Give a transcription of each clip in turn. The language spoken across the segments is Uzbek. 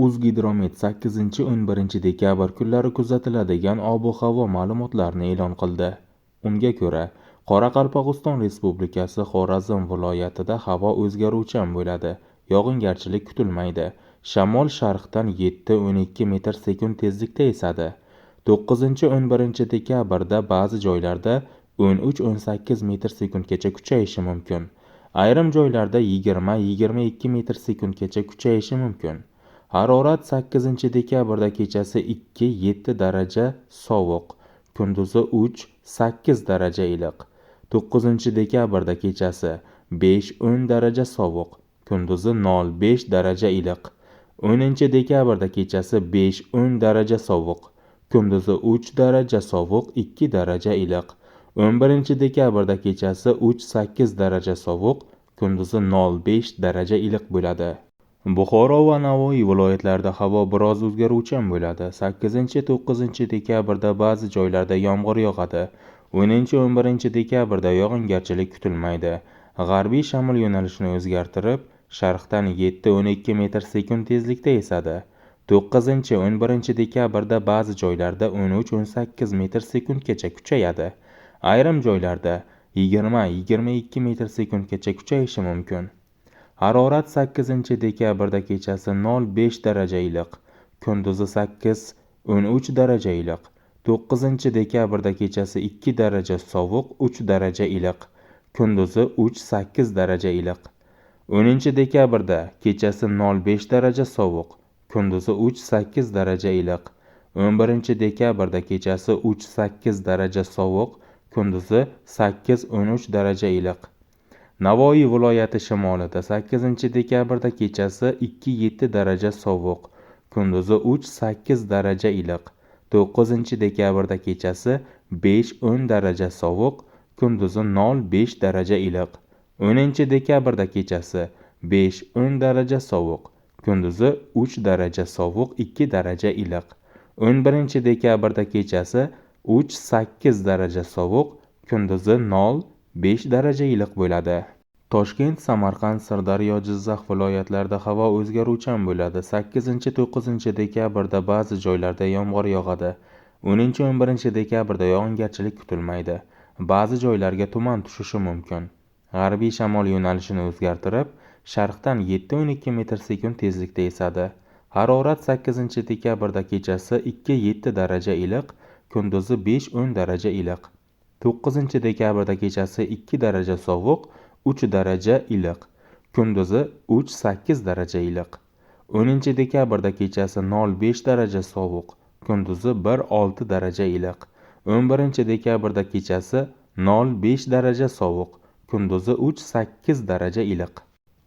O'zgidromet 8-11 dekabr kunlari kuzatiladigan ob-havo ma'lumotlarini e'lon qildi. Unga ko'ra, Qoraqalpog'iston Respublikasi Xorazm viloyatida havo o'zgaruvchan bo'ladi. Yog'ingarchilik kutilmaydi. Shamol sharqdan 7-12 metr sekund tezlikda esadi. 9-11 dekabrda ba'zi joylarda 13-18 metr sekundgacha kuchayishi mumkin. Ayrim joylarda 20-22 metr sekundgacha kuchayishi mumkin. Harorat 8 dekabrda kechasi 2-7 daraja sovuq, kunduzi 3-8 daraja iliq. 9 dekabrda kechasi 5-10 daraja sovuq, kunduzi 0-5 daraja iliq. 10 dekabrda kechasi 5-10 daraja sovuq, kunduzi 3 daraja sovuq, 2 daraja iliq. 11 dekabrda kechasi 3-8 daraja sovuq, kunduzi 0-5 daraja iliq bo'ladi. Buxoro va Navoiy viloyatlarida havo biroz o'zgaruvchan bo'ladi. 8-9 dekabrda ba'zi joylarda yomg'ir yog'adi. 10-11 dekabrda yog'ingarchilik kutilmaydi. G'arbiy shamol yo'nalishini o'zgartirib, sharqdan 7-12 metr sekund tezlikda esadi. 9-11 dekabrda ba'zi joylarda 13-18 metr sekundgacha kuchayadi. Ayrim joylarda 20-22 metr sekundgacha kuchayishi mumkin. Harorat 8 dekabrda kechasi 0,5 daraja iliq, kunduzi 8-13 daraja iliq. 9 dekabrda kechasi 2 daraja sovuq, 3 daraja iliq, kunduzi 3-8 daraja iliq. 10 dekabrda kechasi 0,5 daraja sovuq, kunduzi 3-8 daraja iliq. 11 dekabrda kechasi 3-8 daraja sovuq, kunduzi 8-13 daraja iliq. Navoiy viloyati shimolida 8 dekabrda kechasi 2-7 daraja sovuq, kunduzi 3-8 daraja iliq. 9 dekabrda kechasi 5-10 daraja sovuq, kunduzi 0-5 daraja iliq. 10 dekabrda kechasi 5-10 daraja sovuq, kunduzi 3 daraja sovuq, 2 daraja iliq. 11 dekabrda kechasi 3-8 daraja sovuq, kunduzi 0-5 daraja iliq bo'ladi. Toshkent, Samarqand, Sirdaryo, Jizzax viloyatlarida havo o'zgaruvchan bo'ladi. 8-9 dekabrda ba'zi joylarda yomg'ir yog'adi. 10-11 dekabrda yog'ingarchilik kutilmaydi. Ba'zi joylarga tuman tushishi mumkin. G'arbiy shamol yo'nalishini o'zgartirib, sharqdan 7-12 metr sekund tezlikda esadi. Harorat 8 dekabrda kechasi 2-7 daraja iliq, kunduzi 5-10 daraja iliq. 9 dekabrda kechasi 2 daraja sovuq, 3 daraja iliq, kunduzi 3-8 daraja iliq. 10 dekabrda kechasi 0,5 daraja sovuq, kunduzi 1-6 daraja iliq. 11 dekabrda kechasi 0,5 daraja sovuq, kunduzi 3-8 daraja iliq.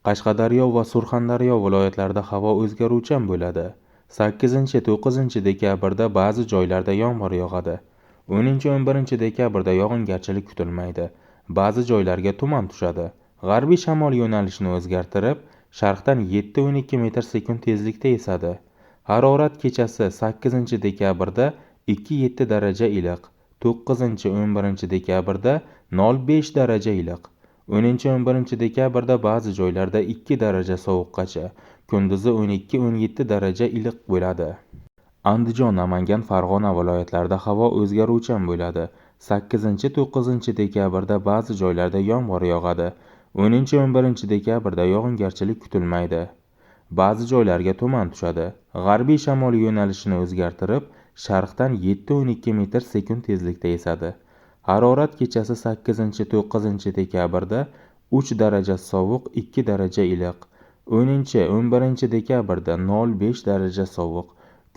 Qashqadaryo va Surxondaryo viloyatlarida havo o'zgaruvchan bo'ladi. 8-9 dekabrda ba'zi joylarda yomg'ir yog'adi. 10-11 dekabrda yog'ingarchilik kutilmaydi. Ba'zi joylarga tuman tushadi. G'arbiy shamol yo'nalishini o'zgartirib, sharqdan 7-12 metr sekund tezlikda esadi. Harorat kechasi 8 dekabrda 2-7 daraja iliq, 9-11 dekabrda 0,5 daraja iliq. 10-11 dekabrda ba'zi joylarda 2 daraja sovuqqacha, kunduzi 12-17 daraja iliq bo'ladi. Andijon, Namangan, Farg'ona viloyatlarida havo o'zgaruvchan bo'ladi. 8-9 dekabrda ba'zi joylarda yomg'ir yog'adi. 10-11 dekabrda yog'ingarchilik kutilmaydi. Ba'zi joylarga tuman tushadi. G'arbiy shamol yo'nalishini o'zgartirib, sharqdan 7-12 metr sekund tezlikda esadi. Harorat kechasi 8-9 dekabrda 3 daraja sovuq, 2 daraja iliq. 10-11 dekabrda 0,5 daraja sovuq,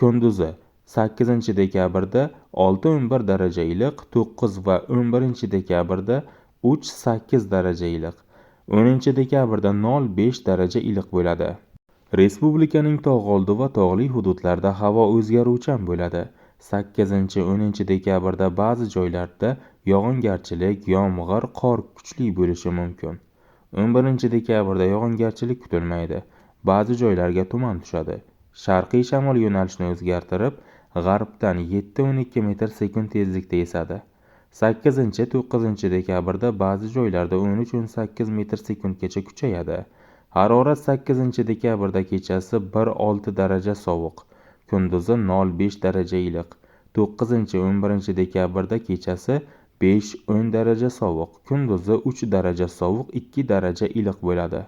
kunduzi 8 dekabrda 6-11 daraja iliq, 9 va 11 dekabrda 3-8 daraja iliq. 10 dekabrda 0,5 daraja iliq bo'ladi. Respublikaning tog' oldi va tog'li hududlarida havo o'zgaruvchan bo'ladi. 8-10 dekabrda ba'zi joylarda yog'ingarchilik, yomg'ir, qor kuchli bo'lishi mumkin. 11 dekabrda yog'ingarchilik kutilmaydi. Ba'zi joylarga tuman tushadi. Sharqiy shamol yo'nalishini o'zgartirib, g'arbdan 7-12 metr sekund tezlikda esadi. 8-9 dekabrda ba'zi joylarda 13-18 metr sekundgacha kuchayadi. Harorat 8 dekabrda kechasi 1-6 daraja sovuq, kunduzi 0-5 daraja iliq. 9-11 dekabrda kechasi 5-10 daraja sovuq, kunduzi 3 daraja sovuq, 2 daraja iliq bo'ladi.